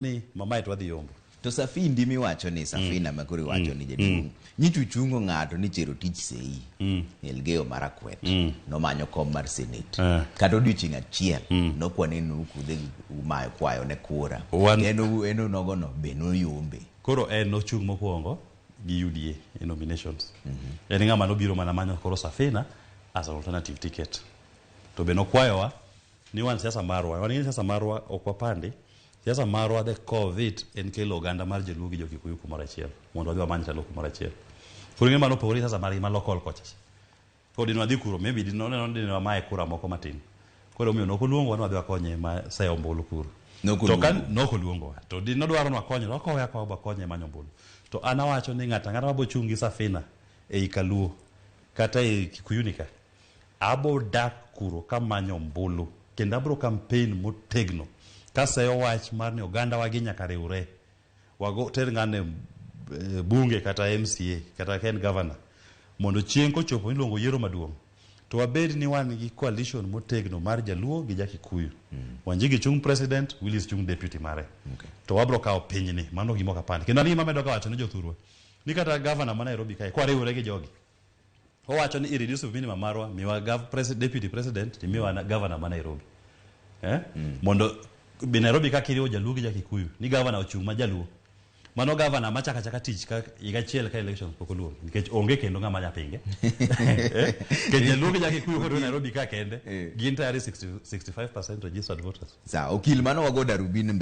Ni mamae to wadhi yombo. To Safindi miwacho ni Safina ma koro iwacho ni jaduong'. Nyicho uchungo ng'ato ni Cherotich Sei. Elgeyo Marakwet. Nomanyo kom mar Senate. Kata odiochieng' achiel nokwane nu kudhe umayo kwayo ne kura. En en onogo no be noyombe. Koro en nochung' mokwongo gi UDA e nominations. En ng'ama nobiro mana manyo koro Safina as an alternative ticket. To be nokwayowa ni wan siasa marwa, wan gi siasa marwa ok wapandi. Siasa marwa, the core of it en kelo oganda mar Joluo gi Jokikuyu kumoro achiel mondo wadhi wamany telo kumoro achiel. Koro ing'e mano opogore gi siasa margi ma local kocha. Koro dine wadhi kuro, maybe dine oneno ni dine wamaye kura moko matin. Koro omiyo nok oluongowa ni wadhi wakonye ma seyo ombulu kuro. Nok To ka oluongo. nok oluongowa. To dine odwaro ni wakonye, to wakowe akowa wakonye manyo ombulu. To an awacho ni ng'ato ang'ata mabo chung' gi Safina ei Kaluo kata ei Kikuyuni ka, Abo dak kuro kamanyo ombulu kendo abro campaign motegno kaseyo wach mar ni ogandawa gi nyaka riwre wago ter ng'ano e bunge kata MCA kata ka en governor mondo chieng' kochopo iluongo yiero maduong' to wabed ni wan gi coalition motegno mar Jaluo gi Jakikuyu. Wanjigi chung' president, Willis chung' deputy mare. To wabro kawo pinyni, mano gima ok apandi. Kendo an gima amedo ga wacho ne jothurwa ni kata governor ma Nairobi kae kwariwore gi jogi Owacho ni irreducible minimum marwa miwa gov deputy president timiwa na governor ma Nairobi. Eh? Mondo be Nairobi ka kiriwo Jaluo gi Jakikuyu ni governor ochung' ma Jaluo. Mano governor ma chaka chaka tich ka higa achiel ka elections pok oluongi nikech onge kendo ng'ama nya pinge. Eh? Nikech Jaluo gi Jakikuyu koriwo Nairobi ka kende gin tayari 60, 65% registered voters. Sawa, okil mano wago darubin.